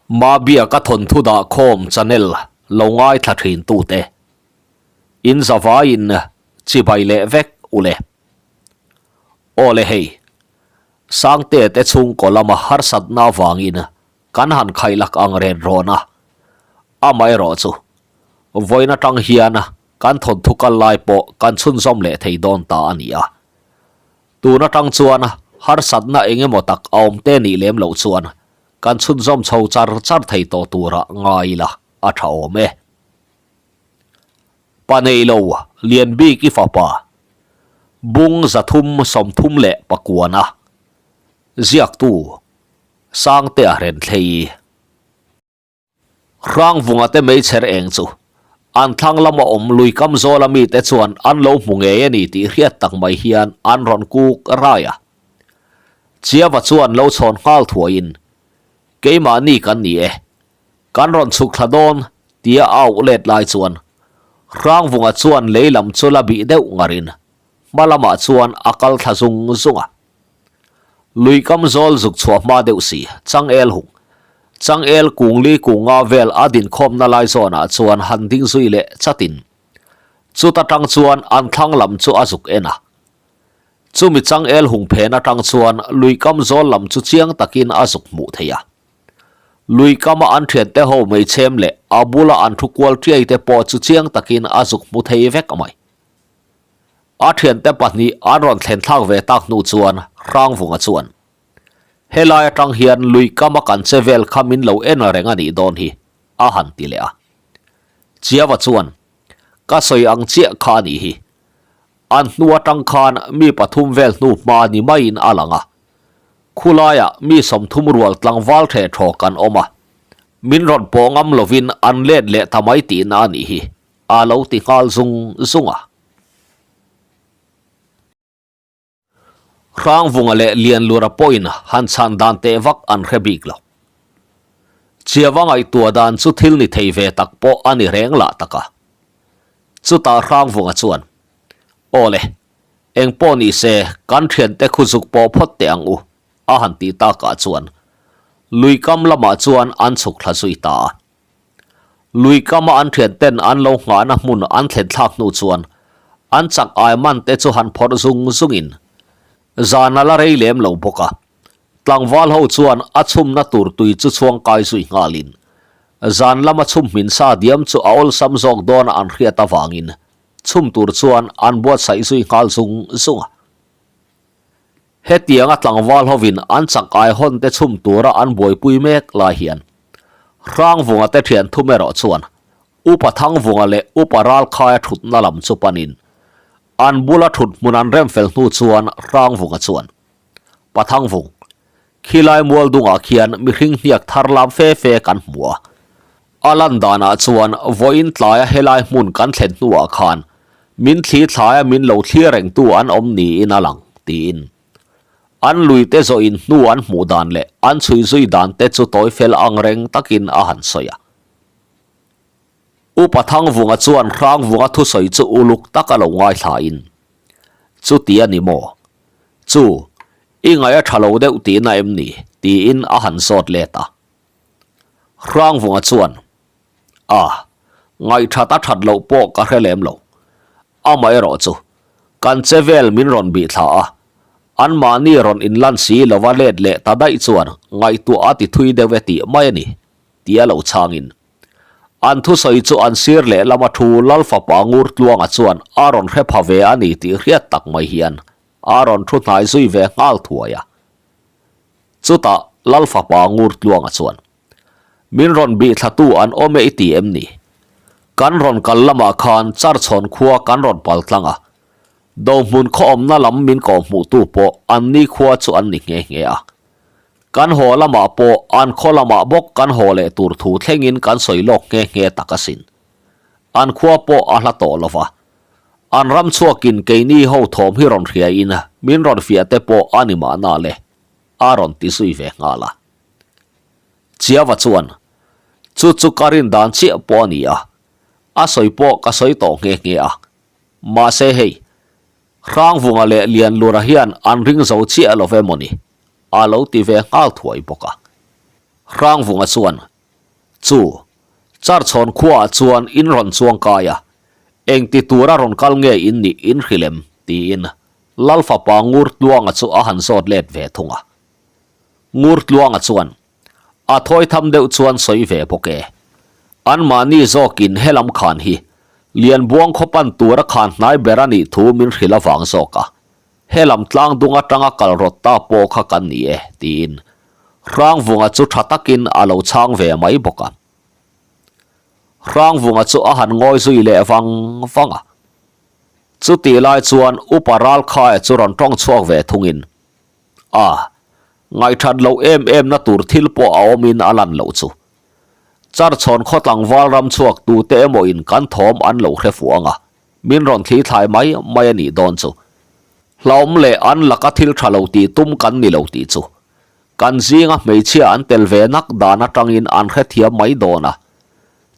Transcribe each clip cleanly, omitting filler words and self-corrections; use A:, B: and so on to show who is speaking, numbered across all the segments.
A: Mabiaka thawnthu dah khawm channel lo ngaithla thin tute in zavaiin chibai leh vek ule. Aw le hei, Sangte te chhungkaw lama harsatna avangin kan han khailak ang ren rawn a, amaherawh chu vawiin atang hian kan thawnthu kal lai pawh kan chhunzawm leh thei dawn ta a ni a. Tun atang chuan harsatna eng emaw tak a awm te nih lem loh chuan kan chhunzawm chho char char thei tawh tura ngai ila a tha awm e. Pa nei lo lian bik i fapa bung 339 a ziaktu Sangtea Renthlei. Hrangvunga te meichher eng chu an thlang lama awm lui kam zawla mite chuan an lo hmu ngei a ni tih hriat tak mai hian an rawn kuk rai a. Chiava chuan lo chhawn nghal thuaiin, Keimahni kan ni e, kan rawn chhuk thla dawn tia a auh let lai chuan Hrangvunga chuan lei lam chu la bih deuh ngarin hma lamah chuan a kal thla zung zung a. Lui kam zawl zuk chhuah hma deuh si, Changel hung. Changel kung li kung nga vel a dinkhawmna lai zawnah chuan han ding zui leh chatin. Chuta tang chuan an thlang lam chu a zuk en a. Chumi Changel hung phen atang chuan lui kam zawl lam chu chiang takin a zuk hmuh thei a. Lui kama an thiante ho meichhem leh a bula an thu kual tiai te pawh chu chiang takin a zuk hmu thei vek mai. A thiante pahnih an rawn thlen thlak ve tak hnu chuan Hrangvunga chuan, Helai atang hian lui kama kan che vel kha min lo en reng a nih dawn hi, a han ti leh a. Chiava chuan, Ka sawi ang chiah kha a nih hi. An hnu atang khan mi pathum vel hnu hma ni maiin a lang a. Khulaiah mi 30 rual tlangval theh thawk an awm a. Min rawn pawh ngam lovin an let leh ta mai tihna a nih hi. A lo ti nghal zung zung a. Hrangvunga leh Lianlura pawhin han chhan dan teh vak an hre bik lo. Chiava ngaihtuah dan chu thil ni thei ve tak pawh a ni reng lah tak a. Chutah Hrangvunga chuan, Aw le, eng pawh ni se kan thiante khu zuk pawh phawt teh ang u, a han tih takah chuan lui kam lamah chuan an chhuk thla zui ta a. Lui kama an thianten an lo nghahna hmun an thlen thlak hnu chuan an chak ai man te chu han phawrh zung zungin zan a la rei lem lo bawk a. Tlangval ho chuan a chhumna tur tui chu chhuang kai zui nghalin zan lama chhum hmin sa diam chu a awlsam zawk dawn a an hriat avangin chhum tur chuan an buatsaih zui nghal zung zung a. Hetianga tlangval hovin an chak ai hawn te chhum tura an buaipui mek lai hian Hrangvunga te thian thum erawh chuan Upa Thangvunga leh Upa Ralkhaia thutna lam chu panin an bula thut hmun an rem fel hnu chuan Hrangvunga chuan Pa Thangvung, khilai mual dungah khian mihring hniak thar lam fe fe kan hmu a, a lan danah chuan vawiin tlaia helai hmun kan thlen hnuah khan min thli thlaia min lo thlir rengtu an awm niin a lang, tiin. An luite zawhin hnu an hmuh dan leh an chhui zui dan te chu tawi fel ang reng takin a han sawi a. Upa Thangvunga chuan Hrangvunga thusawi chu uluk taka lo ngaithlain, Chuti a ni maw? Chu, i ngaih a tha lo deuh tihna em ni? tiin a han zawt let a. Hrangvunga chuan, A, ngaihthat a that loh pawh ka hre lem lo. Amaherawh chu, kan che vel min rawn bih thla a, anmahni rawn inlan si lova let leh ta daih chuan ngaihtuah a ti thui deuh e tih mai a ni, tia lo chhangin. An thusawi chu an sir leh lama thu Lal fapa Ngurtluanga chuan a rawn hre pha ve a ni tih hriat tak mai hian a rawn thu hnai zui ve nghal thuai a. Chutah Lal fapa Ngurtluanga chuan, Min rawn bih thlatu an awm e i ti em ni? Kan rawn kal lamah khan Charchhawn khua kan rawn pal tlang a, Dohmun khaw awmna lam min kawhhmuhtu pawh an ni khua chu an ni nghe nghe a. Kan haw lamah pawh an khaw lamah bawk kan haw leh tur thu thlengin kan sawi lawk nghe nghe tak asin. An khua pawh a hla tawh lo va. An ram chhuakin keini ho thawm hi rawn hriain min rawn fiah te pawh a ni mahna le, a rawn ti zui ve nghal a. Chiava chuan, Chu chu ka rin dan chiah pawh a ni a, a sawi pawh ka sawi tawh nghe nghe a. Mahse hei, Hrangvunga leh Lianlura hian an ring zo chiah lo ve mawni? A lo ti ve nghal thuai bawk a. Hrangvunga chuan. Chu, Charchhawn khuaah chuan in rawn chuang kai a, engti tura rawn kal nge in nih in hrilh em? tiin Lal fapa Ngurtluanga chu a han zawt let ve thung a. Ngurtluanga chuan, A thawi tham deuh chuan sawi ve bawk e. Anmahni zawkin helam khan hi Lianbuang khaw pan tura khan hnai ber a nih thu min hrilh avang zawk a, helam tlang dung atanga kal rawt ta pawh kha kan ni e, tiin Hrangvunga chu tha takin a lo chhang ve mai bawk a. Hrangvunga chu a han ngawi zui leh vang vang a. Chutih lai chuan Upa Ralkhaia chu rawn tawng chhuak ve thungin, A, ngaihthat loh em em na tur thil pawh a awmin a lan loh chu. Charchhawn khaw tlangval ram chhuak tute emaw in kan thawm an lo hre fuh ang a, min rawn thli thlai mai mai a nih dawn chu. Hlauhawm leh an laka thil tha lo tih tum kan ni lo tih chu. Kan zinga hmeichhia an tel ve nak dan atangin an hrethiam mai dawn a.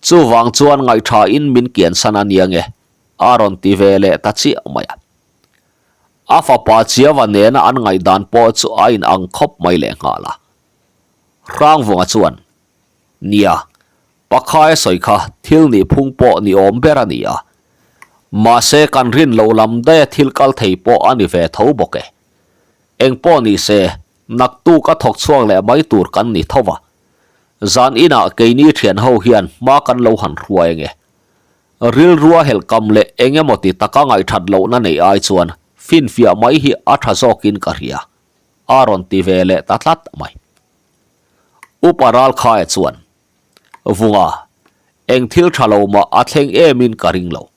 A: Chuvang chuan ngaihtha in min kiansan a nia nge, a rawn ti ve leh ta chiah mai a. A fapa Chiava nena an ngaihdan pawh chu a inang khawp mai lehnghal a. Hrangvunga chuan, Nia, Pakhaia sawi kha thil nih phung pawh ni awm ber a ni a. Mahse kan rin loh lam daia thil kal thei pawh a ni ve tho bawk e. Eng pawh ni se, naktuk a thawk chhuak leh mai tur kan ni tho va. Zan inah keini thian ho hian hma kan lo han hruai ange. Rilrua helhkam leh eng emaw ti taka ngaihthat lohna neih ai chuan finfiah mai hi a tha zawkin ka hria, a rawn ti ve leh ta tlat mai. Upa Ralkhaia chuan, Vunga, eng thil tha lo mah a thleng emin ka ring lo.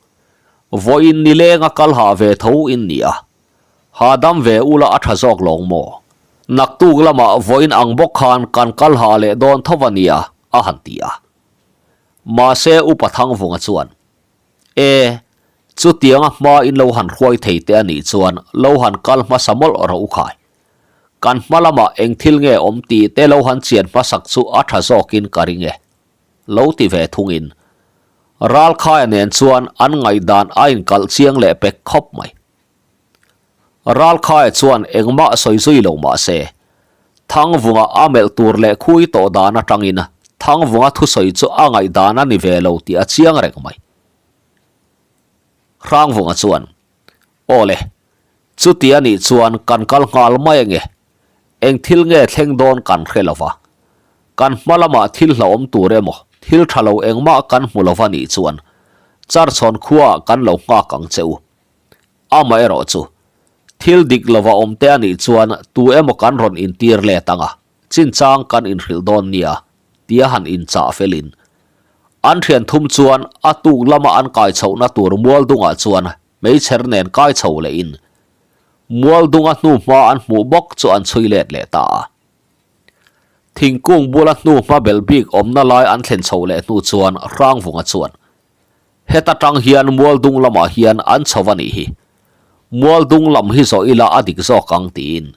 A: Vawiin nilenga kal hah ve tho in ni a, hahdam ve ula a tha zawk lawng maw? Naktuk lamah vawiin ang bawk khan kan kal hah leh dawn tho a nia, a han ti a. Mahse Upa Thangvunga chuan, E, chutianga hma in lo han hruai thei te a nih chuan lo han kal hmasa mawlh rawh u khai. Kan hma lamah eng thil nge awm tih te lo han chian hmasak chu a tha zawkin ka ring e, lo ti ve thungin Ralkhaia nen chuan an ngaihdan a inkalh chiang leh pek khawp mai. Ralkhaia chuan engmah sawi zui lo mah se, Thangvunga a melh tur leh khui tawh dan atangin Thangvunga thusawi chu a ngaihdan a ni ve lo tih a chiang reng mai. Hrangvunga chuan, Aw le, chuti a nih chuan kan kal nghal mai ange, eng thil nge thleng dawn kan hre lo va, kan hma lamah thil hlauhawm tur emaw thil tha lo engmah kan hmu lo va nih chuan Charchhawn khuaah kan lo nghak ang che u. Amaherawhchu, thil dik lova awm te a nih chuan tu emaw kan rawn intir let ang a, chinchang kan inhrilh dawn nia, tia han inchah felin. An thian thum chuan a tuk lama an kai chhohna tur Mualdungah chuan hmeichher nen kai chho lehin Mualdunga hnuhma an hmuh bawk chu an chhui let leh ta a. Thingkung bula hnuhma belh bik awmna lai an thlen chhoh leh hnu chuan Hrangvunga chuan Heta tang hian Mualdung lamah hian an chho a nih hi. Mualdung lam hi zawh ila a dik zawk ang tiin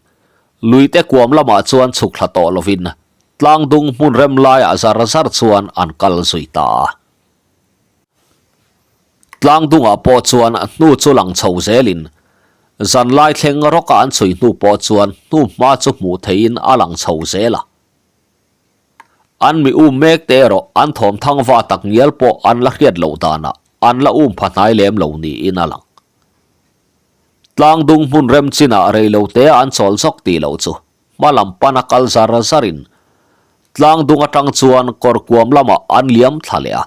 A: Luite kuam lamah chuan chhuk thla tawh lovin tlangdung hmun rem laiah zar zar chuan an kal zui ta a. Tlangdungah pawh chuan hnu chu lang chho zelin zanlai thleng rawka an chhui hnu pawh chuan hnu hma chu hmuh theihin a lang chho zel a. An mi um mek te erawh an thawm thang va tak ngial pawh an la hriat loh danah an la um pha hnai lem lo niin a lang. Tlangdung hmun rem chinah rei lo te an chawl zawk tih loh chu hma lam pana kal zar zarin tlangdung atang chuan kawr kuam lamah an liam thla leh a.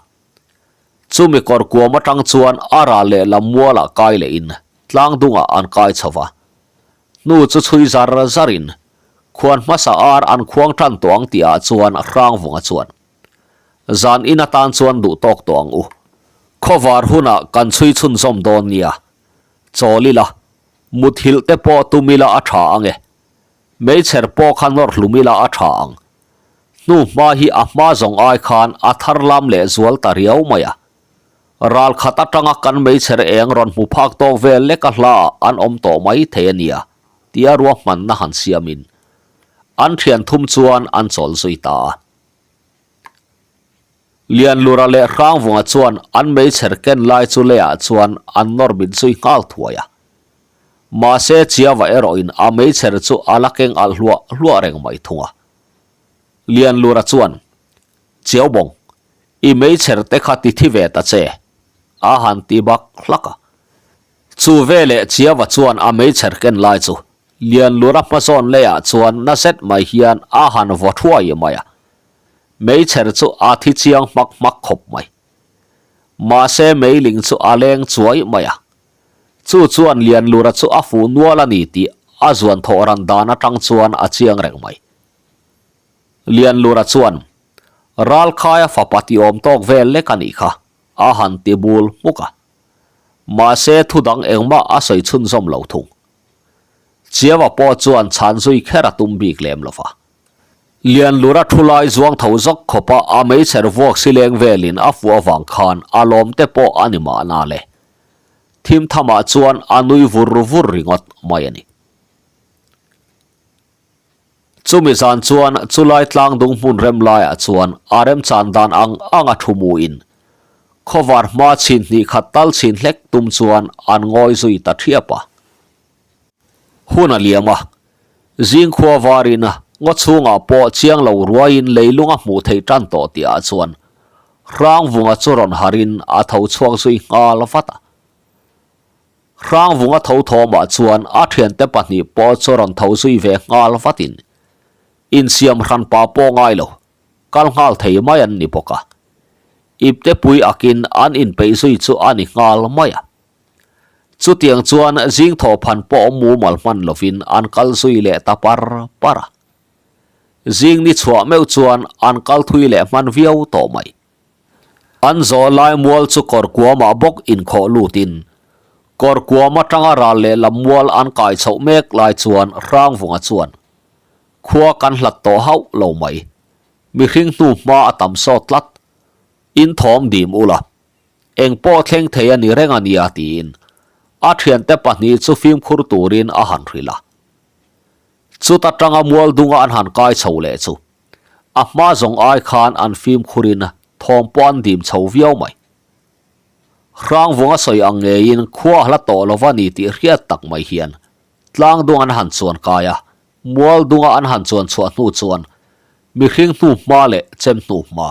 A: Chumi kawr kuam atang chuan a ral leh lam mualah kai lehin tlangdungah an kai chho va. Hnu chu chhui zar zarin khuan hmasa ar an khuang tan tawh ang tih ah chuan Hrangvunga chuan, Zan in atan chuan duh tawk tawh ang u. Khawvar hunah kan chhui chhunzawm dawn nia. Chawl ila, muthilh te pawh tum ila a tha ang e. Meichher pawh kha nawr hlum ila a tha ang. Hnu hma hi a hma zawng ai khan a thar lam leh zual ta riau mai a. Ral khat atanga kan meichher eng rawn hmu phak tawk vel lek a hla ah an awm tawh mai thei a nia tia ruahmanna han siamin an thian thum chuan an chawl zui ta a. Lianlura leh Hrangvunga chuan an meichher ken lai chu leiah chuan an nawr mit zui nghal thuai a. Mahse Chiava erawhin a meichher chu a la keng alh hluah hluah reng mai thung a. Lianlura chuan, Chiaubawng! I meichher te kha ti thi ve ta che, a han ti bak hlak a. Chu veleh Chiava chuan a meichher ken lai chu Lianlura hmazawn leiah chuan na zet mai hian a han vaw thuai mai a. Meichher chu a thi chiang hmak hmak khawp mai. Mahse meiling chu a leng chuai mai a. Chu chuan Lianlura chu a fuh nual a ni tih a zuan thawh ran dan atang chuan a chiang reng mai. Lianlura chuan, Ralkhaia fapa ti awm tawk vel lek a nih kha, a han ti bul hmuk a. Mahse thu dang engmah a sawi chhunzawm lo thung. Chiava pawh chuan chhan zui kher a tum bik lem lo va. Lianlura thu lai zuang tho zawk khawpa a meichher vuak sileng velin a fuh avang khan a lawm te pawh a ni mahna le. Thim thamah chuan a nui vur vur ringawt mai a ni. Chumi zan chuan chulai tlangdung hmun rem laiah chuan a remchan dan ang anga thu muin khawvar hma chhin hnih khat tal chhin hlek tum chuan an ngawi zui ta thiap a. Hun a liam a, zingkhua varin ngaw chhungah pawh chiang lo ruaiin leilung a hmuh theih tan tawh tihah chuan Hrangvunga chu rawn harin a tho chhuak zui nghal vat a. Hrangvunga tho thawmah chuan a thiante pahnih pawh chu rawn tho zui ve nghal vatin insiam hran pa pawh ngai lo, kal nghal thei mai an ni bawk a. Iptepui akin an inpeih zui chu a ni nghal mai a. Chutiang chuan zing thawhphan pawh mumal hman lovin an kal zui leh ta par par a. Zing ni chhuah meuh chuan an kal thui leh hman viau tawh mai. An zawh lai mual chu kawr kuamah bawk inkhawh lutin kawr kuam atanga ral leh lam mual an kai chhoh mek lai chuan Hrangvunga chuan khua kan hlat tawh hauh lo mai. Mihring hnu hma a tam sawt tlat. In thawm dim ula. Eng pawh thleng thei a ni reng a nia tiin a thiante pahnih chu fimkhur turin a han hrilh a. Chuta tanga mual dunga an han kai chho leh chu A hma zawng ai khan an fimkhurin thawm pawh an dim chho viau mai. Hrangvunga sawi ang ngeiin khua hla tawh lova ni tih hriat tak mai hian tlang dung an han chuan kai a, mual dunga an han chuan chhuah hnu chuan mihring hnu hma leh chem hnu hma,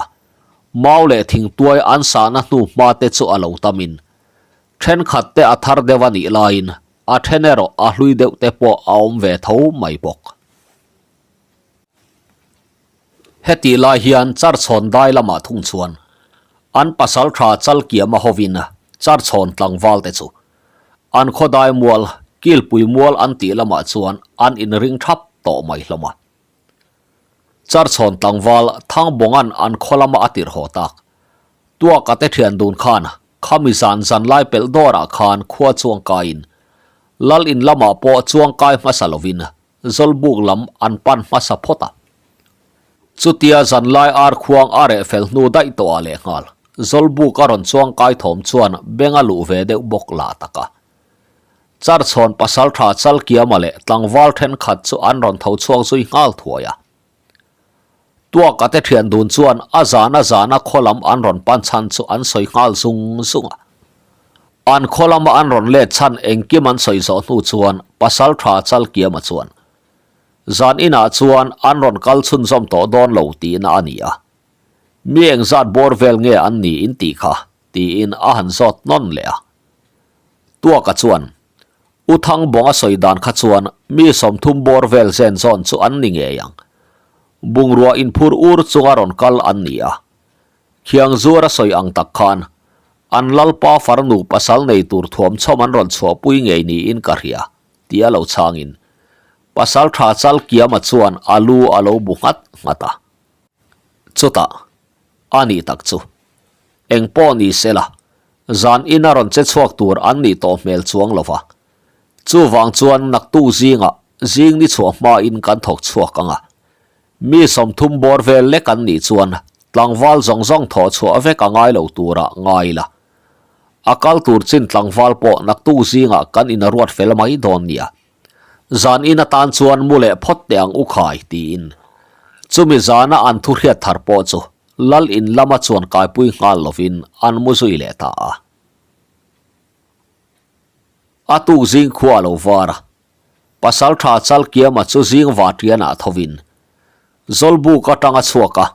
A: mau leh thingtuai an sahna hnu hma te chu a lo tamin thenkhat te a thar deuh a nih laiin a then erawh a hlui deuh te pawh a awm ve tho mai bawk. Hetih lai hian Charchhawn dai lamah thung chuan an pasal tha Chalkiama hovin Charchhawn tlangval te chu an khaw dai mual, Kilpui mual an tih lamah chuan an inring thap tawh mai hlawm a. Charchhawn tlangval Thangbawnga'n an khaw lama a tirh haw tak Tuaka te thian dun khan khami zan zan lai pelh dawrah khan khua chuangkaiin Lal in lamah pawh chuangkai hmasa lovin Zawlbuk lam an pan hmasa phawt a. Chutia zanlai ar khuang a reh fel hnu daih tawh ah lehnghal, Zawlbuk a rawn chuang kai thawm chuan beng a luh ve deuh bawk lah tak a. Charchhawn pasaltha Chalkiama leh tlangval thenkhat chu an rawn tho chhuak zui nghal thuai a. Tuaka te thian dun chuan a zan a zana khaw lam an rawn pan chhan chu an sawi nghal zung zung a. An khaw lama an rawn let chhan engkim an sawi zawh hnu chuan pasal tha Chalkiama chuan zan inah chuan an rawn kal chhunzawm tawh dawn lo tihna a ni a. Mi engzat bawr vel nge an ni in tih kha tiin a han zawt nawn leh a. Tuaka chuan U Thangbawnga sawi dan kha chuan mi 30 bawr vel zen zawn chu an ni ngei ang. Bungrua inphur ur chunga rawn kal an ni a. Khiang zuar a sawi ang tak khan an lalpa farnu pasal nei tur thuam chhawm an rawn chhuahpui ngei niin ka hria, tia lo chhangin pasal tha Chalkiama chuan a lu a lo bu nghat nghat a. Chutah, a nih tak chu. Eng pawh ni sela, zan ina rawn che chhuak tur an nih tawh hmel chuang lo va. Chuvang chuan naktuk zingah zing ni chhuah hmain kan thawk chhuak ang a. Mi 30 bawr vel lek an nih chuan tlangval zawng zawng thawh chhuah vek a ngai lo turah ngai ila. A kal tur chin tlangval pawh naktuk zingah kan ina ruat fel mai dawn nia. Zan in atan chuan mu leh phawt teh ang u khai tiin chumi zana an thu hriat thar pawh chu Lal in lama chuan kaipui nghal lovin an mu zui leh ta a. A tuk zing khua a lo var a, Pasaltha Chalkiama chu zing vatianah thovin Zawlbuk atanga chhuak a.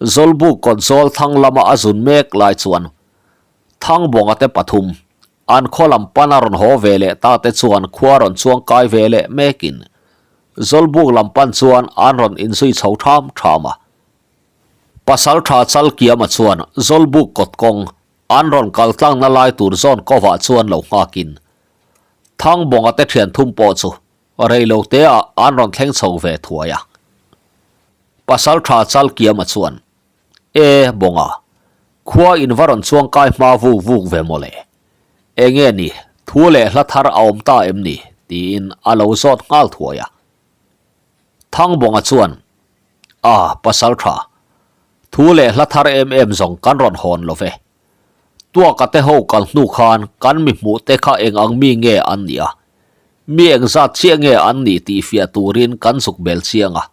A: Zawlbuk kawt zawl thlang lama a zun mek lai chuan Thangbawnga te pathum an khaw lam pan a rawn haw ve leh ta te chuan khua rawn chuang kai ve leh mekin Zawlbuk lam pan chuan an rawn inzui chho tham tham a. Pasaltha Chalkiama chuan Zawlbuk kawt kawng an rawn kal tlangna lai tur zawn kovah chuan lo nghakin Thangbawnga te thian thum pawh chu Rei lo te ah an rawn thleng chho ve thuai a. Pasaltha Chalkiama chuan, E, Bawnga, khua in va rawn chuang kai hma vuk vuk ve mawle. Enge ni, thu leh hla thar a awm ta em ni? tiin a lo zawt nghal thuai a. Thangbawnga chuan, A, Pasaltha, thu leh hla thar em em zawng kan rawn hawn lo ve. Tuaka te ho kal hnu khan kan mi hmuh te kha eng ang mi nge an nih a, mi eng zat chiah nge an nih tih fiah turin kan zuk bel chiang a.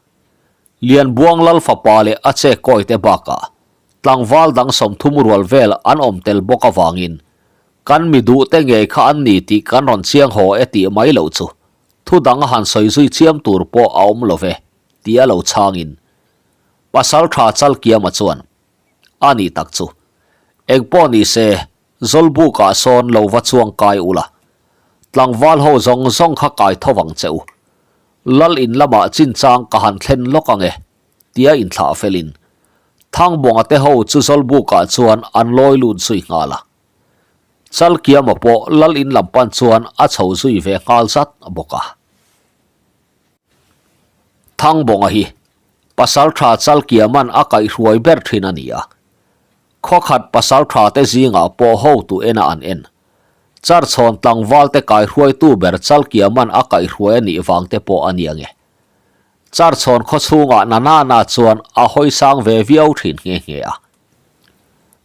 A: Lianbuang Lal fapa leh a che kawi te bakah tlangval dang 30 rual vel an awm tel bawk avangin kan mi duh te ngei kha an ni tih kan rawn chiang haw e tih mai loh chu thu dang a han sawi zui chiam tur pawh a awm lo ve tia lo chhangin Pasaltha Chalkiama chuan A nih tak chu. Engpawh ni se, Zawlbukah sawn lo va chuang kai ula. Tlangval ho zawng zawng kha kai tho vang che u. Lal in lamah chinchang ka han thlen lawk ang e, tia inthlah felin Thangbawnga te ho chu Zawlbukah chuan an lawi lut zui nghal a. Chalkiama pawh Lal in lam pan chuan a chho zui ve nghal zat bawk a. Thangbawnga hi Pasaltha Chalkiaman a kaihhruai ber thin a ni a. Khawkhat pasaltha te zingah pawh hotu ena an en. Charchhawn tlangval te kaihruaitu ber Chalkiaman a kaihhruai a nih vang te pawh a ni ange. Charchhawn khawchhungah Nanana chuan a hawi sang ve viau thin nghe nghe a.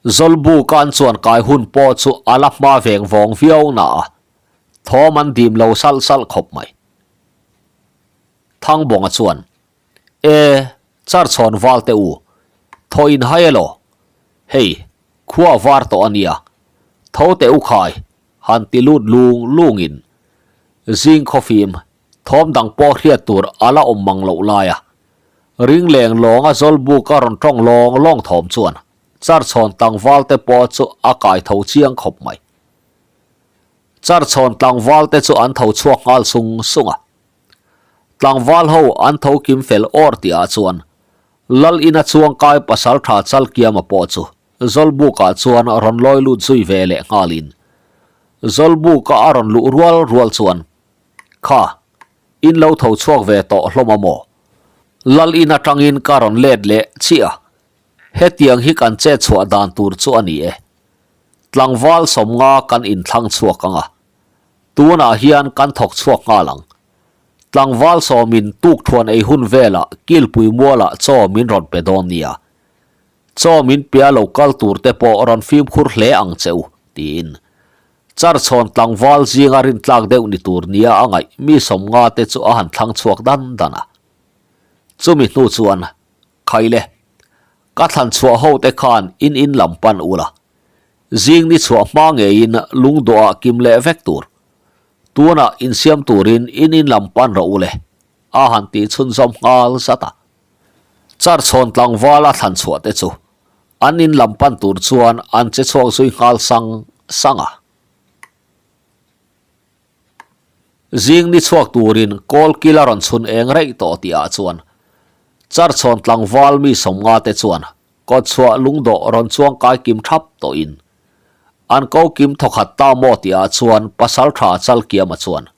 A: Zawlbuka an chuan kai hun pawh chu a la hma veng vawng viau na a, thawm an dim lo salh salh khawp mai. Thangbawnga chuan, E, Charchhawn val te u, thaw in hai elaw? Hei, khua a var tawh a nia, tho teh u khai, han ti lut lung lungin zing khawfim thawm dang pawh hriat tur a la awm mang loh lai a. Ring leng lawnga Zawlbuk a rawn tawng lawng lawng thawm chuan Charchhawn tlangval te pawh chu a kai tho chiang khawp mai. Charchhawn tlangval te chu an tho chhuak nghal sung sung a. Tlangval ho an tho kim fel awr tih ah chuan Lal ina chuang kai pasal tha Chalkiama pawh chu Zawlbuk ah chuan rawn lawi lut zui ve leh nghal in Zawlbuk a a rawn luh rual rual chuan Kha, in lo tho chhuak ve tawh hlawm a maw? Lal in atangin ka rawn let leh chiah a, hetiang hi kan chet chhuah dan tur chu a ni e. Tlangval 50 kan inthlang chhuak ang a, Tunah hian kan thawk chhuak nghal ang. Tlangval sawmin tukthuan ei hun velah kilpui mualah chaw min rawn pe dawn nia. Chaw min pia lo kal tur te pawh rawn fimkhur hle ang che u, tiin. Charchhawn tlangval zinga rintlak deuh ni tur nia a ngaih mi 50 te chu a han thlang chhuak dan dan a. Chumi hnu chuan, Khaile, ka thlan chhuah ho te khan in in lam pan ula. Zing ni chhuah hma ngeiin lungdawhah kim leh vek tur. Tunah insiam turin in in lam pan rawh u le, a han tih chhunzawm nghal zat a. Charchhawn tlangval a thlan chhuah te chu an in lam pan tur chuan an che chhuak zui nghal sang sang a. Zing ni chhuak turin kawlkil a rawn chhun eng reih tawh tihah chuan Charchhawn tlangval mi 50 te chuan Kawtchhuah lungdawh rawn chuang kai kim thap tawhin an ko kim thawkhat ta maw tihah chuan Pasaltha Chalkiama chuan,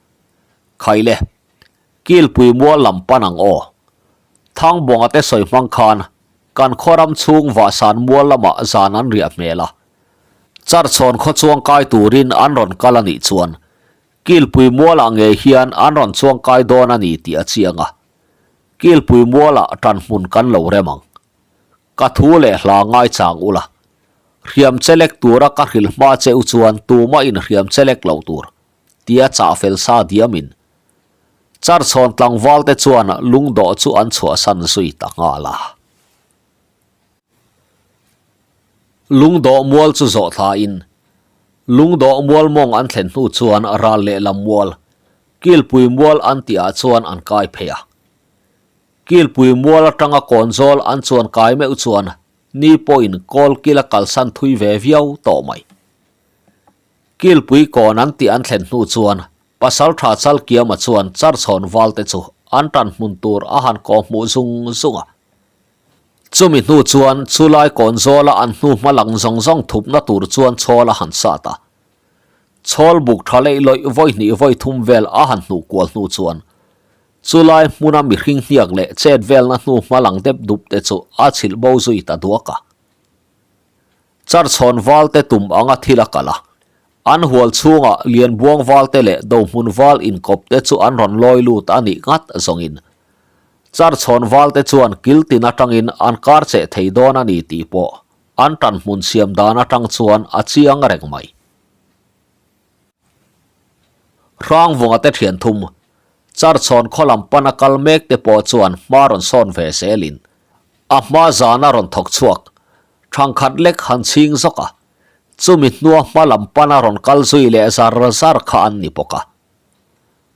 A: Khaile, Kilpui mual lam pan ang aw. Thangbawnga te sawi hmang khan kan khaw ram chhung vahsan mual lamah zan an riah hmel a. Charchhawn khaw chuang kai turin an rawn kal a nih chuan Kilpui mualah ngei hian an rawn chuang kai dawn a ni tih a chiang a. Kilpui mualah tanhmun kan lo rem ang. Ka thu leh hla ngaichang ula. Hriam chelek tura ka hrilh hma che u chuan tumah in hriam chelek lo tur, tia chah fel sa diamin Charchhawn tlangval te chuan lungdawh chu an chhuahsan zui ta nghal a. Lungdawh mual chu zawh thlain Lungdawh mual mawng an thlen hnu chuan ral lehlam mual, Kilpui mual an tihah chuan an kai phei a. Kilpui mual atanga kawnzawl an chuan kai meuh chuan. Ni pawhin kawl kil a kalsan thui ve viau tawh mai. Kilpui kawn an tih an thlen hnu chuan Pasaltha Chalkiama chuan Charchhawn valte chu an tan hmun tur a han kaw hmuh zung zung a. Chumi hnu chuan chulai kawn zawla an hnu hma lang zawng zawng thupna tur chuan chhawl a han sat a. Chhawl buk tha leih lawih vawi hnih vawi thum vel a han hnuh kual hnu chuan chulai hmuna mihring hniak leh chet velna hnu hma lang dep dup te chu a chhilh bo zui ta duak a. Charchhawn valte tum anga thil a kal a, an hual chhungah Lianbuang valte leh Dohmun val inkawp te chu an rawn lawi lut a nih ngat zawngin Charchhawn valte chuan kil tin atangin an kar cheh thei dawn a ni tih pawh an tan hmun siam dan atang chuan a chiang reng mai. Hrangvunga te thian thum, Charchhawn khaw lam pana kal mek te pawh chuan hma rawn sawn ve zelin a hma zana rawn thawk chhuak thangkhat lek han chhing zawk a, chumi hnua hma lam pana rawn kal zui leh zar zar kha an ni bawk a.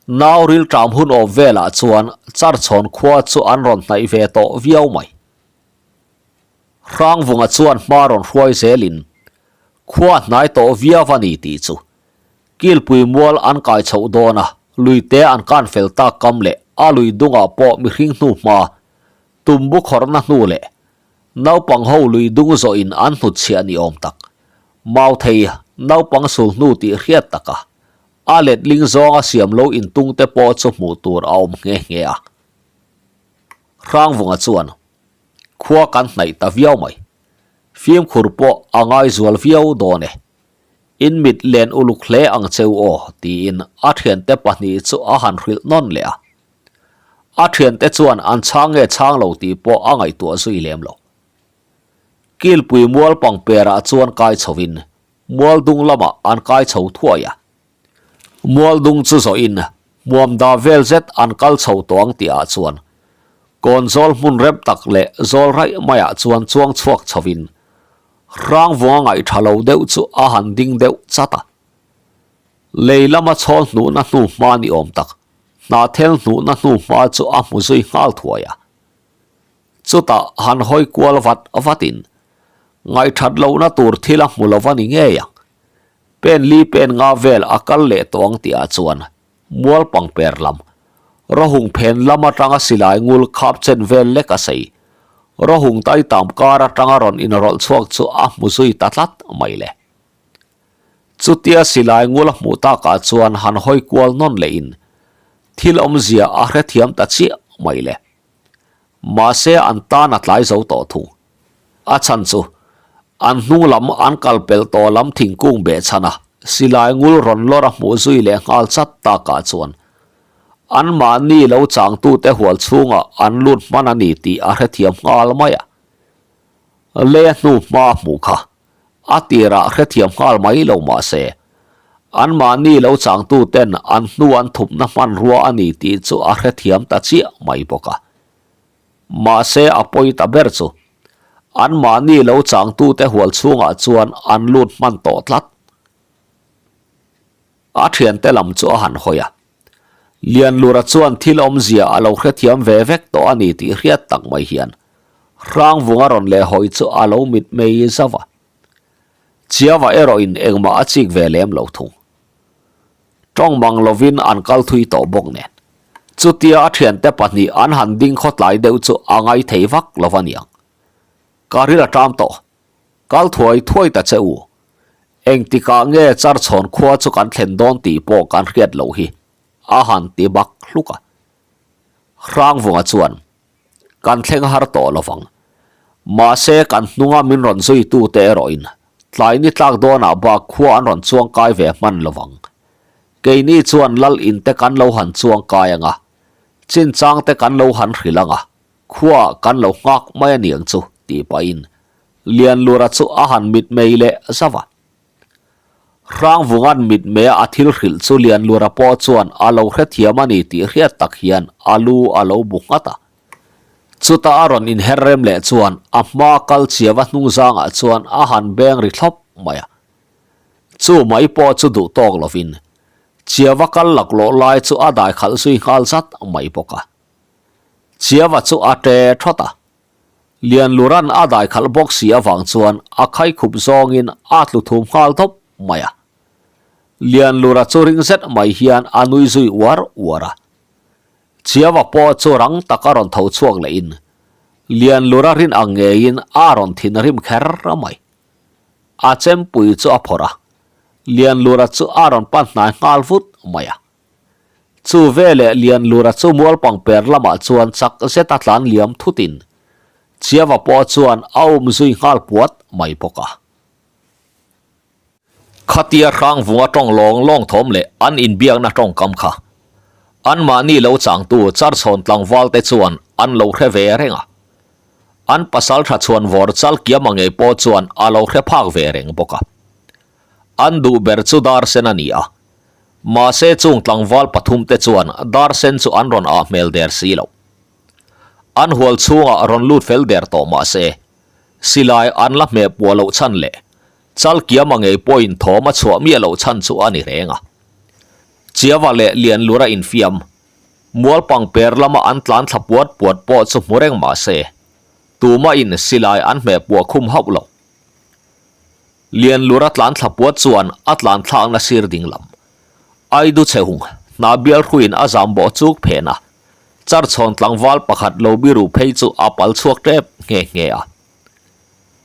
A: Nau rilṭam hun awm velah chuan Charchhawn khua chu an rawn hnaih ve tawh viau mai. Hrangvunga chuan hma rawn hruai zelin khua hnai tawh viau a ni tih chu Kilpui mual an kai chhoh dawn a, luite an kan fel tak kam leh a lui dungah pawh mihring hnu hma tumbu khawrhna hnu leh naupang ho lui dung zawhin an hnutchhiah ni awm tak. Mauthei naupang sul hnu tih hriat taka a letling zawnga siam lo intung te pawh chu hmuh tur a awm nghe nghe a. Hrangvunga chuan khua kan hnaih ta viau mai. Fimkhur pawh a ngai zual viau dawn e. In mit len uluk hle ang cheu aw tiin a thiante pahnih chu a han hrilh nawn leh a. A thiante chuan an chhang nge chhang lo tih pawh a ngaihtuah zui lem lo. Kilpui mual pangperah chuan kai chhovin Mualdung lamah an kai chho thuai a. Mualdung chu zawhin hmuamda vel zet an kal chho tawh ang tihah chuan kawn zawl hmun rem tak leh zawl raih maiah chuan chuang chhuak chhovin Hrangvunga ngaih tha lo deuh chu a han ding deuh chat a. Lei lama chhawl hnuhna hnu hma ni awm tak, hnahthel hnuhna hnu hma chu a hmu zui nghal thuai a. Chutah han hawi kual vat vatin ngaihthat lohna tur thil a hmu lo va ni ngei ang. Pen li pen nga vel a kal leh tawh ang tihah chuan mual pangper lam, rawhung phen lam atanga silai ngul khap chen vel lek a sei. Rawhung taitam kar atanga rawn inrawlh chhuak chu a hmu zui ta tlat mai le. Chutia silai ngul a hmuh takah chuan han hawi kual nawn lehin thil awmzia a hrethiam ta chiah mai le. Mahse an tan a tlai zo tawh thung. A chhan chu an hnung lam an kal pelh tawh lam thingkung beh chhan a silai ngul rawn lawr a hmuh zui leh nghal chat takah chuan anmahni lo changtute hual chhungah an lut hman a ni tih a hrethiam nghal mai a. Lei a hnu hma a hmuh kha a tirah hrethiam nghal mai lo mah se anmahni lo changtuten an hnu an thupna hmanrua a ni tih chu a hrethiam ta chiah mai bawk a. Mahse a pawi ta ber chu anmahni lo changtute hual chhungah chuan an lut hman tawh tlat. A thiante lam chu a han hawi a. Lianlura chuan thil awmzia a lo hrethiam ve vek tawh a ni tih hriat tak mai hian Hrangvunga rawn leh hawi chu a lo mitmei zauh a. Chiava erawhin engmah a chik ve lem lo thung. Tawng mang lovin an kal thui tawh bawk nen. Chutia a thiante pahnih an han ding khawtlai deuh chu a ngai thei vak lo va niang. Ka ril a ṭam tawh. Kal thuai thuai ta che u. Engtikah nge Charchhawn khua chu kan thlen dawn tih pawh kan hriat loh hi, a han ti bak hluk a. Hrangvunga chuan, Kan thleng har tawh lo vang. Mahse kan hnunga min rawn zuitute erawhin tlai ni tlak dawnah bak khua an rawn chuang kai ve hman lo vang. Keini chuan lal in te kan lo han chuang kai ang a, chinchang te kan lo han hrilh ang a, Khuaah kan lo nghak mai a niang chu tih pahin Lianlura chu a han mitmei leh zauh a. Hrangvunga'n mitmeia a thil hrilh chu Lianlura pawh chuan a lo hrethiam a ni tih hriat tak hian a lu a lo bu nghat a. Chutah a rawn inher rem leh chuan a hma kal chiava hnungzangah chuan a han beng ri thlawp mai a. Chu mai pawh chu duh tawk lovin chiava kal laklawh lai chu a dai khalh zui nghal zat mai bawk a. Chiava chu a ṭe ṭhawt a. Lianlura'n a dai khalh bawk si avang chuan a khaikhup zawngin a tlu thum nghal tawp mai a. Lianlura chu ring zet mai hian a nui zui uar uar a. Chiava pawh chu rang taka rawn tho chhuak lehin Lianlura rin ang ngeiin a rawn thinrim kher mai. A chempui chu a phawrh a, Lianlura chu a rawn pan hnai nghal vut mai a. Chu veleh Lianlura chu mualpang per lamah chuan chak zeta tlan liam thutin Chiava pawh chuan a um zui nghal puat mai bawk a. Khatia Hrangvunga tawng lawng lawng thawm leh an inbiakna tawngkam kha anmahni lo changtu Charchhawn tlangval te chuan an lo hre ve reng a. An pasaltha chhuanvawr Chalkiama ngei pawh chuan a lo hre phak ve reng bawk a. An duh ber chu Darsen a ni a. Mahse chung tlangval pathum te chuan Darsen chu an rawn ah hmel der si lo. An hual chhungah rawn lut fel der tawh mahse silai an la hmeh puah loh chhan leh Chalkiama ngei pawhin thawm a chhuah miah loh chhan chu a ni reng a. Chiava leh Lianlura infiam, Mualpang per lama an tlan thla puat puat pawh chu hmu reng mah se, tumahin silai an hmeh puah khum hauh lo. Lianlura tlan thla puat chuan a tlan thlakna sir ding lam, Aidu chhehung, hna bial hruiin a zam bawh chuk phen a, Charchhawn tlangval pakhat lo biru phei chu a pal chhuak tep nghe nghe a.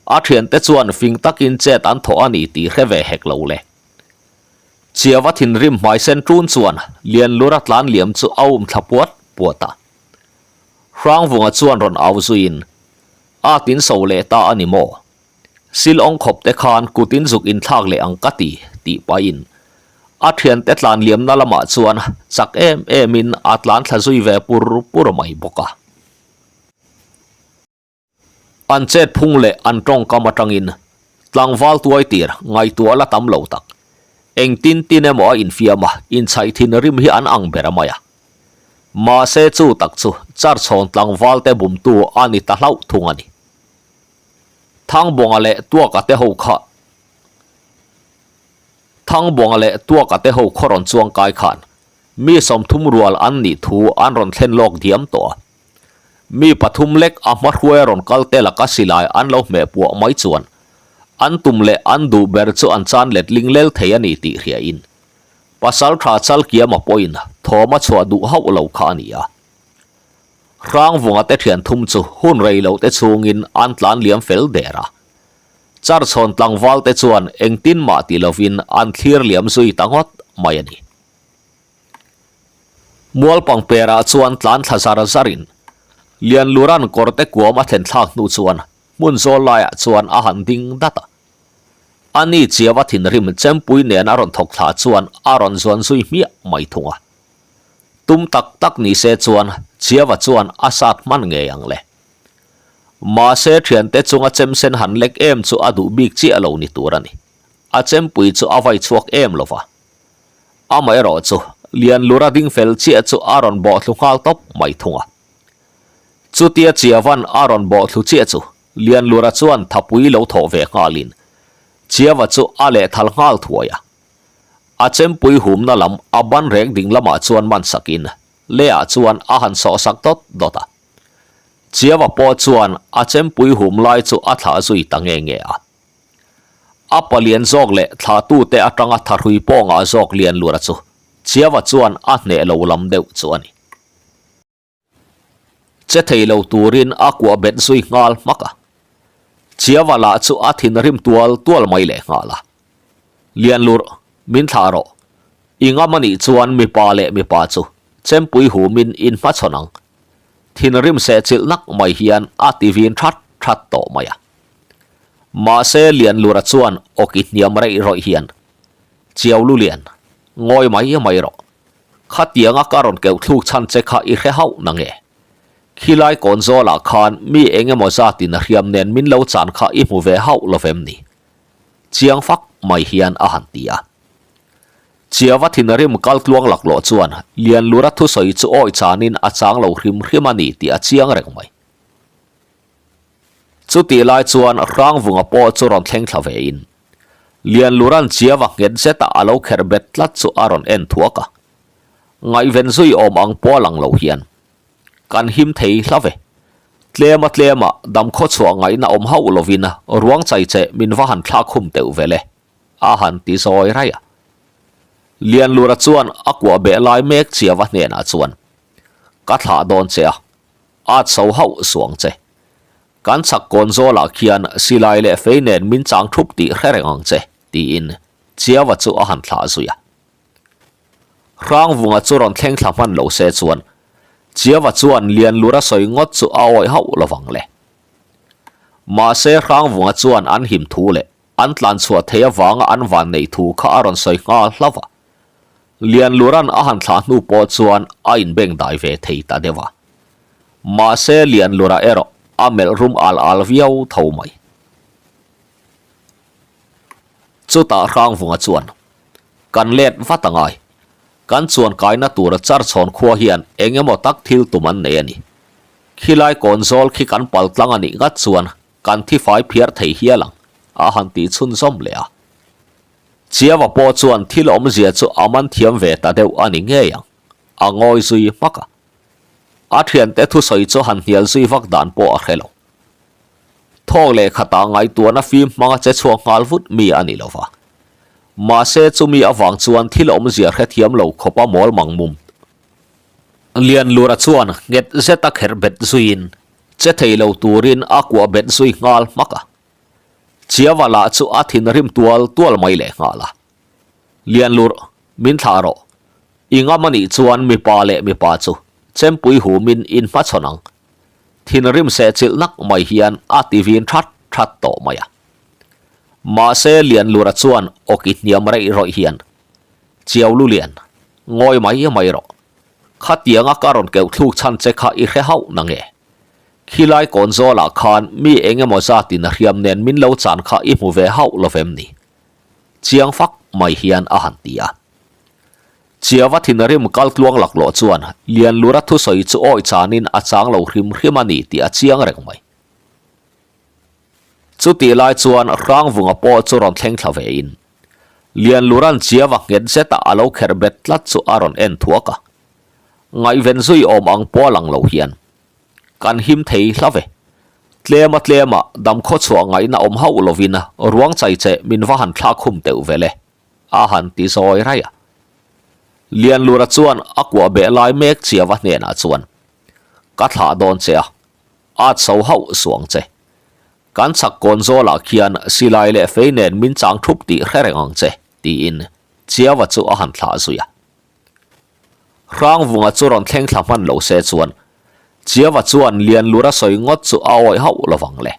A: A thiante chuan fing takin chet an thawh a ni tih hre ve hek lo le. Chiava thinrim hmai sen ṭun chuan Lianlura tlan liam chu a um thla puat puat a. Hrangvunga chuan rawn au zuiin, A tin so leh ta a ni maw? Sil awng khawp te khan kutin zuk inthlak leh ang ka ti, tih pahin a thiante tlan liamna lamah chuan chak em emin a tlan thla zui ve pur pur mai bawk a. An chet phung leh an tawngkam atangin tlangval tuai tir ngaihtuah la tam lo tak. Engtin tin emaw a infiam a, inchhaih thin rim hi an ang ber a mai a. Mahse chu tak chu Charchhawn tlangval te bumtu a ni ta hlauh thung a ni. Thangbuanga leh Tuaka te ho kha Thangbuanga leh Tuaka te ho khaw rawn chuang kai khan mi 30 rual an nih thu an rawn thlen lawk diam tawh a. Mi pathum lek a hmahruai rawn kal te laka silai an lo hmeh puah mai chuan an tum leh an duh ber chu an chan let ling lel thei a ni tih hriain Pasaltha Chalkiama pawhin thawm a chhuah duh hauh lo kha a ni a. Hrangvunga te thian thum chu hun rei lo te chhungin an tlan liam fel der a. Charchhawn tlangval te chuan engtin mah ti lovin an thlir liam zui ta ngawt mai a ni. Mualpang perah chuan tlan thla zar zarin Lianlura'n kawrte kuam a thlen thlak hnu chuan hmun zawl laiah chuan a han ding dat a. A ni chiava thinrim chempui nen a rawn thawk thla chuan a rawn zuan zui hmiah mai thung a. Tum tak tak ni se chuan chiava chuan a sat hman ngei ang le. Mahse thiante chunga chemsen han lek em chu a duh bik chiah lo ni tur a ni. A chempui chu a vai chhuak em lo va. Amaherawh chu Lianlura ding fel chiah chu a rawn bawh thlu nghal tawp mai thung a. Chutia Chiavan a rawn bawh thlu chiah chu Lianlura chuan thapui lo thawh ve nghalin Chiava chu a lehthal nghal thuai a. A chempui humna lam a ban rek ding lamah chuan man sakin Lea chuan a han sawh sak dawt dawt a. Chiava pawh chuan a chempui hum lai chu a thlah zui ta nge nge a. A palian zawk leh thlahtute atanga thahrui pawngah zawk lian lura chu Chiava chuan a hneh lo lam deuh chu a ni. Che thei lo turin a kuah bet zui nghal hmak a. Chiava lah chu a thinrim tual tual mai leh nghal a. Lianlur, min thlah rawh. I ngam a nih chuan mipa leh mipa chu chempui humin in hmachhawn ang. Thinrim sehchilh nak mai hian a ti vin that that tawh mai a. Mahse Lianlura chuan awki hniam reih rawih hian, Chiau Lulian, ngawi mai mai rawh. Khatianga ka rawn keuh thluk chhan che kha i hre hauh na nge? Khilai kawn zawlah khan mi eng emaw zatin a hriam nen min lo chan kha i hmu ve hauh lo vem ni? Chiang fak mai hian a han ti a. Chiava thinrim kal tluang laklawh chuan Lianlura thusawi chu awi chanin a chang lo hrim hrim a ni tih a chiang reng mai. Chutih lai chuan Hrangvunga pawh chu rawn thleng thla vein Lianlura'n Chiava nghet zeta a lo kherh bet tlat chu a rawn en thuak a. Ngaihven zui awm ang pawh a lang lo hian kan him thei hla ve. Tlema tlema dam khaw chhuah ngaihna awm hauh lovin ruang chai che min va han thlak khum teuh vel e, a han ti zawi raih a. Lianlura chuan a kuah beh lai mek Chiava hnenah chuan, Ka thlah dawn che a, at so hauh suang che. Kan chhak kawn zawlah khian silai leh fei nen min chang thup tih hre reng ang che, tiin Chiava chu a han thlah zui a. Hrangvunga chu rawn thleng thla hman lo se chuan Chiava chuan Lianlura sawi ngawt chu a awih hauh lo vang le. Mahse Hrangvunga chuan an him thu leh an tlan chhuah theih avanga an van neih thu kha a rawn sawi nghal hlauh a. Lianlura'n a han thlah hnu pawh chuan a inbeng dai ve thei ta deuh a. Mahse Lianlura erawh a melh rum al al viau tho mai. Chutah Hrangvunga chuan, Kan let vat a ngai. Kan chuan kaina tura Charchhawn khua hian eng emaw tak thil tum an nei a ni. Khilai kawn zawl khi kan pal tlang a nih ngat chuan kan thi fai phiar thei hial ang, a han tih chhunzawm leh a. Chiava pawh chuan thil awmzia chu a man thiam ve ta deuh a ni ngei ang, a ngawi zui hmak a. A thiante thusawi chu han hnial zui vak dan pawh a hre lo. Thawk leh khatah ngaihtuahna fim hmanga che chhuak nghal vut mi a ni lo va. Mahse chumi avang chuan thil awmzia hrethiam lo khawpa mawl mang mum. Lianlura chuan nghet zeta kherh bet zuiin che thei lo turin a kuah bet zui nghal hmak a. Chiava lah chu a thinrim tual tual mai leh nghal a. Lianlur, min thlah rawh. I ngam a nih chuan mipa leh mipa chu chempui humin in hmachhawn ang. Thinrim sehchilh nak mai hian a ti vin that that tawh mai a. Mahse Lianlura chuan awki hniam reih rawih hian, Chiau Lulian, ngawi mai mai rawh. Khatianga ka rawn keuh thluk chhan che kha i hre hauh na nge? Khilai kawn zawlah khan mi eng emaw zatin a hriam nen min lo chan kha i hmu ve hauh lo vem ni? Chiang fak mai hian a han ti a. Chiava thinrim kal tluang laklawh chuan Lianlura thusawi chu awi chanin a chang lo hrim hrim a ni tih a chiang reng mai. Chutih lai chuan Hrangvunga pawh chu rawn thleng thla vein Lianlura'n Chiava nghet zetah a lo kherh bet tlat chu a rawn en thuak a. Ngaihven zui awm ang pawh a lang lo hian kan him thei hla ve. Tlema tlema dam khaw chhuah ngaihna awm hauh lovin ruang chai che min va han thlak khum teuh vel e. A han ti zawi raih a. Lianlura chuan a kuah beh lai mek Chiava hnenah chuan, Ka thlah dawn che a, at so hauh suang che. Kan chhak kawn zawlah khian silai leh fei nen min chang thup tih hre reng ang che, tiin Chiava chu a han thlah zui a. Hrangvunga chu rawn thleng thla hman lo se chuan Chiava chuan Lianlura sawi ngawt chu a awih hauh lovang le.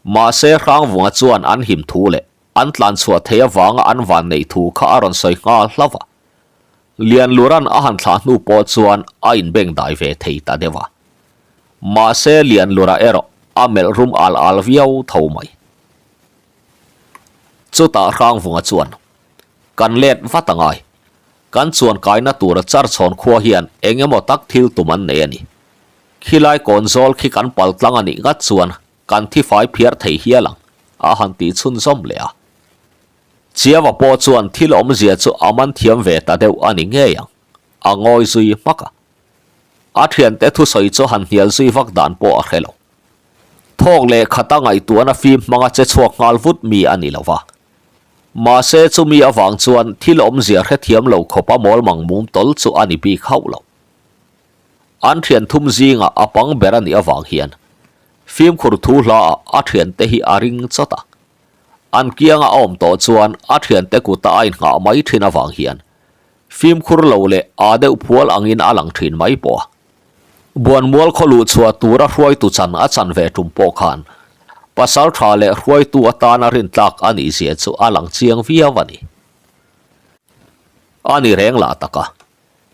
A: Mahse Hrangvunga chuan an him thu leh An tlan chhuah theih avanga an van neih thu kha a rawn sawi nghal hlauh a. Lianlura'n a han thlah hnu pawh chuan a inbeng dai ve thei ta deuh a. Mahse Lianlura erawh a melh rum al al viau tho mai. Chutah Hrangvunga chuan, Kan let vat a ngai. Kan chuan kaina tura Charchhawn khua hian eng emaw tak thil tum an nei a ni. Khilai kawn zawl khi kan pal tlang a nih ngat chuan Kan thi fai phiar thei hial ang, a han tih chhunzawm leh a. Chiava pawh chuan thil awmzia chu a man thiam ve ta deuh a ni ngei ang, a ngawi zui hmak a. A thiante thusawi chu han hnial zui vak dan pawh a hre lo. Thawk leh khata ngaihtuahna fim hmanga che chhuak nghal vut mi a ni lo va. Mahse chumi avang chuan thil awmzia hrethiam lo khawpa mawl mang mum tawl chu a ni bik hauh lo. An thian thum zingah a pang ber a nih avang hian fimkhur thu hlaah a thiante hi a ring chawt a. An kianga a awm tawh chuan a thiante kuta a inngah mai thin avang hian fimkhur lo leh aa deuh phual angin a lang thin mai pawh a. Buanmual khaw luh chhuah tura hruaitu chan a chan ve tum pawh khan pasal tha leh hruaitu atana rintlak a nih zia chu a lang chiang viau a ni. A ni reng lah tak a.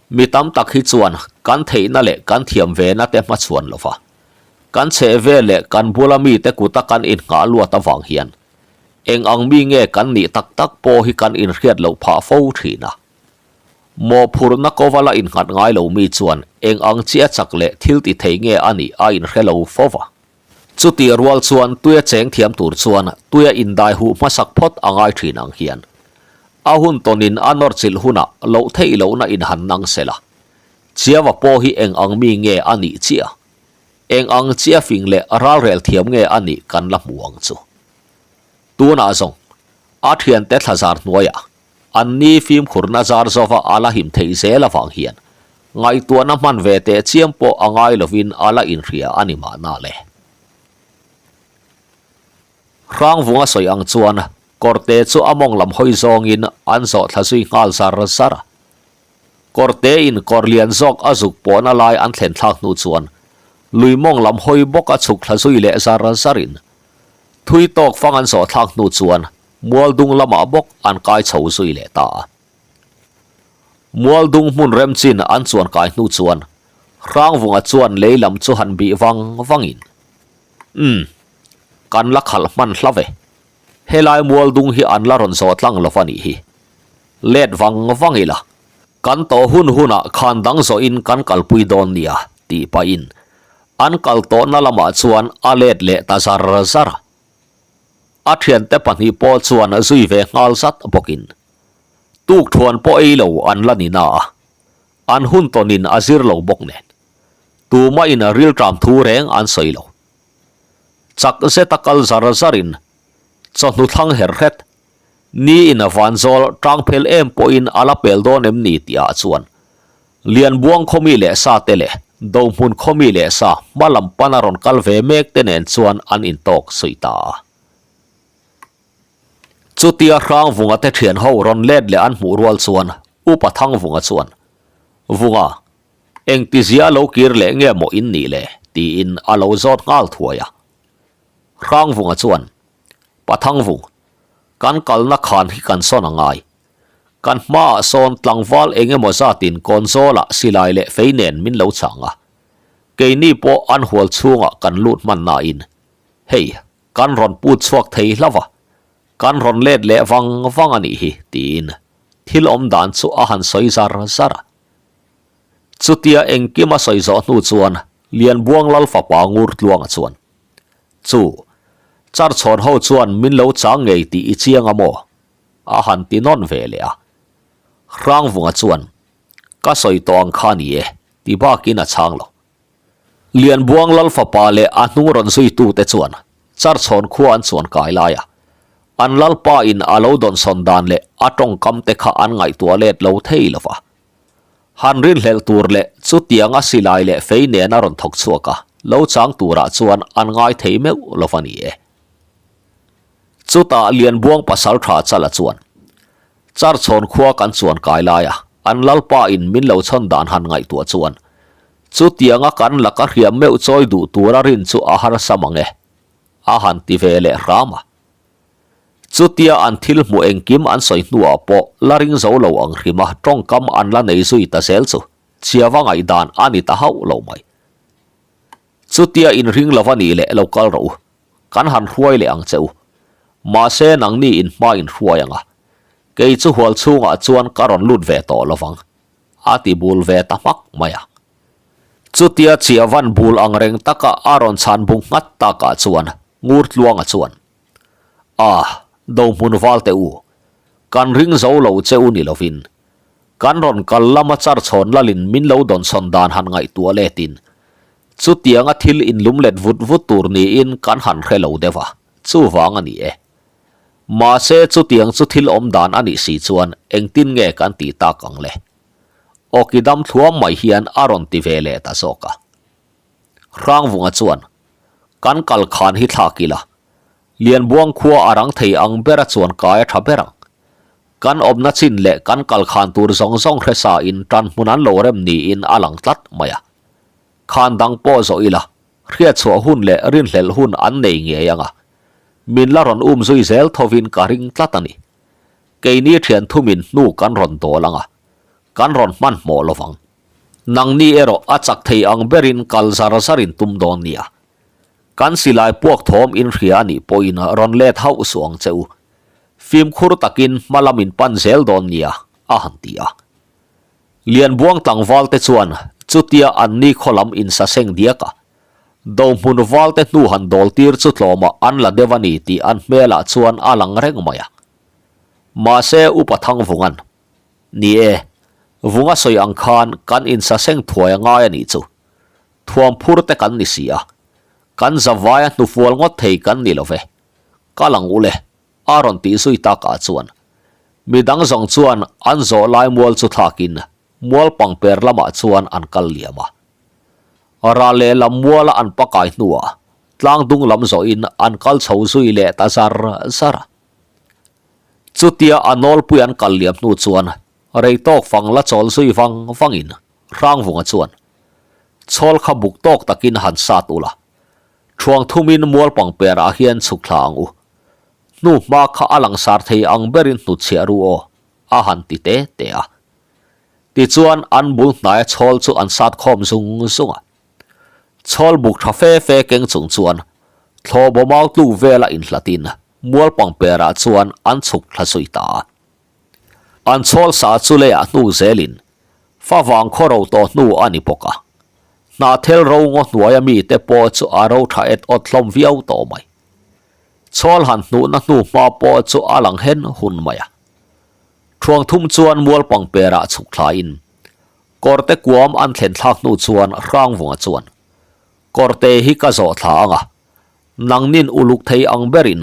A: Mi tam tak hi chuan kan theihna leh kan thiam vena te hmachhuan lo va, kan chheh vel leh kan bula mite kuta kan innghah luat avang hian eng ang mi nge kan nih tak tak pawh hi kan inhriat loh phah fo thin a. Mawhphurhna kawvala innghat ngai lo mi chuan eng ang chiah chak leh thil ti thei nge a nih a inhre lo fo va. Chutih rual chuan tuia cheng thiam tur chuan tuia indai huh hmasak phawt a ngai thin ang hian a hun tawnin a nawr chilh hunah loh theih lohna in han nang sela. Chiava pawh hi eng ang mi nge a nih chiah? Eng ang chiah fing leh ralrel thiam nge a nih kan la hmu ang chu. Tunah zawng, a thiante thlazar hnuaiah an ni fimkhurna zar zova a la him theih zel avang hian ngaihtuahna hman ve teh chiam pawh a ngai lovin a la inhria a ni mahna le. Hrangvunga sawi ang chuan kawrte chu a mawng lam hawi zawngin an zawh thla zui nghal zar zar a. Kawrte in kawr lian zawk a zuk pawhna lai an thlen thlak hnu chuan lui mawng lam hawi bawk a chhuk thla zui leh zar zar in thui tawk fang an zawh thlak hnu chuan Mualdung lamah bawk an kai chho zui leh ta a. Mualdung hmun rem chin an chuan kai hnu chuan Hrangvunga chuan lei lam chu han bih vang vangin, Umm, kan la khalh hman hla ve. Helai Mualdung hi an la rawn zawh tlang lo va nih hi. Let vang vang ila, kan tawh hun hunah khan dang zawhin kan kalpui dawn nia, tih pahin an kal tawhna lamah chuan a let leh ta zar zar a. A thiante pahnih pawh chuan zui ve nghal zat bawkin tukthuan pawh ei lo an la ni na a, an hun tawnin a zir lo bawk nen tumahin rilṭam thu reng an sawi lo. Chak zeta kal zar zarin chawhnu thlang her hret, ni in vanzawl tang phel em pawhin a la pel dawn em ni tihah chuan Lianbuang khawmi leh sa te leh Dohmun khawmi leh sa hma lam pana rawn kal ve mek te nen chuan an intawk suih ta a. Chutia Hrangvunga te thian ho rawn let leh an hmuh rual chuan Upa Thangvunga chuan, Vunga, engtizia lo kir leh nge maw in nih le? tiin a lo zawt nghal thuai a. Hrangvunga chuan, Pa Thangvung, kan kalna khan hi kan sawn a ngai. Kan hmaah sawn tlangval eng emaw zatin kawnzawlah silai leh fei nen min lo chang a, keini pawh an hual chhungah kan lut hman nain, hei, kan rawn put chhuak thei hlauh a, kan rawn let leh vang vang a nih hi, tiin thil awm dan chu a han sawi zar zar a. Chutia engkim a sawi zawh hnu chuan Lianbuang Lal fapa Ngurtluanga chuan, Chu, Charchhawn ho chuan min lo chang ngei tih i chiang a maw? A han ti nawn ve leh a. Hrangvunga chuan, Ka sawi tawh ang kha ni e, ti bakin a chhang lo. Lianbuang Lal fapa leh a hnung rawn zuitute chuan Charchhawn khua an chuan kai lai a, an Lalpa in a lo dawnsawn dan leh a tawngkam te kha an ngaihtuah let lo thei lo va. Han rinhlelh tur leh chutianga silai leh fei nen a rawn thawk chhuak a, lo chang turah chuan an ngai thei meuh lo va ni e. Chutah Lianbuang pasal tha Chala chuan, Charchhawn khua kan chuan kai lai a, an Lalpa in min lo chhawn dan han ngaihtuah chuan, chutianga kan laka hriam meuh chawi duh tura rin chu a harsa mang e, a han ti ve leh hram a. Chutia an thil hmuh engkim an sawi hnuah pawh la ring zo lo ang hrima tawngkam an la nei zui ta zel chu chhiava ngaihdan a ni ta hauh lo mai. Chutia inring lova nih leh lo kal rawh u, kan han hruai leh ang che u. Mahse nangni in hma in hruai ang a, kei chu hual chhungah chuan ka rawn lut ve tawh lovang, a ti bul ve ta hmak mai a. Chutia Chiavan bul ang reng taka a rawn chhan bung nghat takah chuan Ngurtluanga chuan, A, Dohmun valte u, kan ring zo lo che u ni lovin, Kan rawn kal lama charchhawn lalin min lo dawnsawn dan han ngaihtuah letin, chutianga thil inlum let vut vut tur niin kan han hre lo deuh a, chuvang a ni e. Mahse chutiang chu thil awm dan a nih si chuan engtin nge kan tih tak ang le? Awki dam thluam mai hian a rawn ti ve leh ta zawk a. Hrangvunga chuan, Kan kal khan hi thlak ila, Lianbuang khua a rang thei ang bera chuan kai a tha ber ang. Kan awmna chin leh kan kal khan tur zawng zawng hre sa in tan hmun an lo rem niin a lang tlat mai a. Khan dang pawh zawh ila, hriatchhuah hun leh rinhlelh hun an nei ngei ang a. Min la rawn um zui zel thovin ka ring tlat a ni. Keini thian thumin hnu kan rawn dawl ang a, kan rawn hmanhmawh lovang. Nangni erawh a chak thei ang berin kal zar zarin tum dawn nia. Kan silai puak thawm in hria a nih pawhin rawn let hauh suh ang che u. Fimkhur takin hma lam in pan zel dawn nia, a han ti a. Lianbuang tlangval te chuan chutia an ni khaw lam in saseng diak a, Dohmun val te hnu han dawl tir chu tlawmah an la deuh a ni tih an hmelah chuan a lang reng mai a. Mahse Upa Thangvunga'n, Ni e, Vunga sawi ang khan kan in saseng thuai a ngai a nih chu. Thuam phur te kan ni si a, kan zavaia hnufual ngawt thei kan ni lo ve. Kal ang u le, a rawn tih zui takah chuan midang zawng chuan an zawh lai mual chu thlakin mual pangper lamah chuan an kal liam a. Ral lehlam muala an pakai hnuah tlang dung lam zawhin an kal chho zui leh ta zar zar a. Chutia a nawlpui an kal liam hnu chuan rei tawk fang la chawl zui vang vangin Hrangvunga chuan chhawl kha buk tawk takin han sat ula, thuang thumin mual pangper ah hian chhuk thla ang u. Hnu hma kha a langsar thei ang berin hnutchhiah ru aw, a han ti te te a. Tichuan an bul hnaia chhawl chu an sat khawm zung zung a. Chhawl buk tha fe fe keng chung chuan thlawhbaw mau tluk vela inhlatin mual pangper ah chuan an chhuk thla zui ta a. An chhawl sa chu leiah hnuk zelin favang khaw ro tawh hnu a ni bawk a. Hnahthel ro ngaw hnuaia mite pawh chu a ro tha et awt hlawm viau tawh mai. Chhawl han hnuhna hnu hma pawh chu a lang hen hun mai a. Thuang thum chuan mual pangperah chhuk thlain kawrte kuam an thlen thlak hnu chuan Hrangvunga chuan, Kawrte hi ka zawh thla ang a, nangnin uluk thei ang berin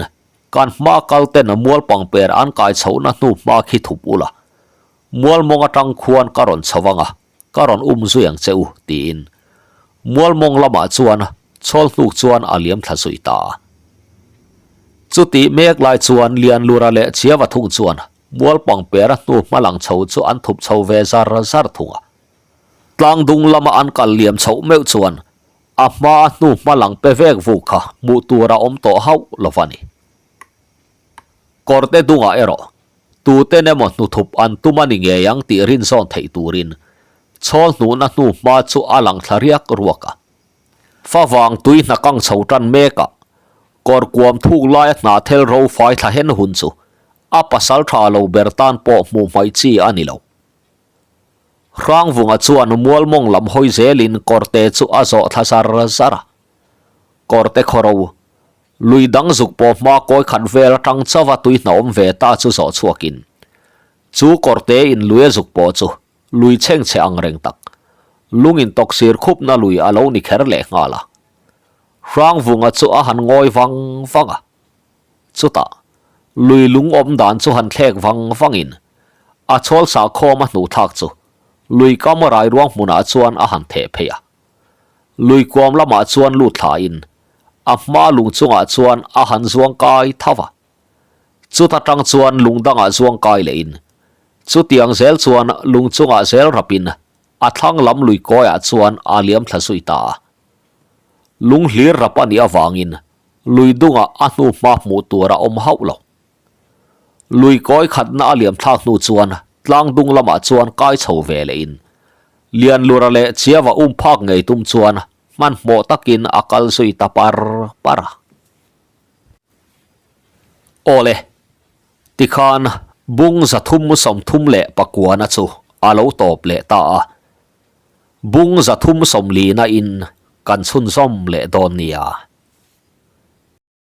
A: Kan hma kal ten mual pangper an kai chhohna hnu hma khi thup ula, mual mawng atang khuan ka rawn chho vang a, ka rawn um zui ang che u, tiin mual mawng lamah chuan chhawl hnuk chuan a liam thla zui ta a. Chutih mek lai chuan Lianlura leh Chiava thung chuan mual pangpera hnu hma lang chho chu an thup chho ve zar zar thung a. Tlang dung lama an kal liam chhoh meuh chuan A hma hnu hma lang pe vek vuk kha hmuh tur a awm tawh hauh lo va ni. Kawrte dungah erawh tuten emaw hnuthup an tum a ni ngei ang tih rinzawn theih turin chhawl hnuhna hnu hma chu a lang thla riak ruak a. Favang tui hna kang chho tan mekah kawr kuam thuk laia hnahthel ro fai thla hen hun chu a pasal tha lo ber tan pawh hmuh hmaih chi a ni lo. Hrangvunga chuan mualmawng lam hawi zelin kawrte chu a zawh thla zar zar a. Kawrte khawro, lui dang zuk pawh hma kawi khat vel atang chauha tui hna awm ve ta chu zawh chhuakin, chu kawrte in lui a zuk pawh chu lui chhengchhe ang reng tak, lung in tawksir khupna lui a lo ni kher leh nghal a. Hrangvunga chu a han ngawi vang vang a. Chutah, lui lung awm dan chu han thlek vang vangin a chhawl sahkhawm a hnuh thlak chu lui kam rai ruang hmunah chuan a han theh phei a. Lui kuam lamah chuan lut thlain a hma lung chungah chuan a han zuang kai tho va. Chuta tang chuan lung dangah zuang kai lehin chutiang zel chuan lung chungah zel rapin a thlang lam lui kawiah chuan a liam thla zui ta a. Lung hlir rap a nih avangin Lui dungah a hnu hma hmuh tur a awm hauh lo. Lui kawi khatna a liam thlak hnu chuan tlang dung lamah chuan kai chho ve leh in Lianlura leh Chiava um phak ngei tum chuan hmanhmawh takin a kal zui ta par par a. Awle, tikhan bung 339 chu a lo tawp leh ta a. Bung 340 in kan chhunzawm leh dawn nia.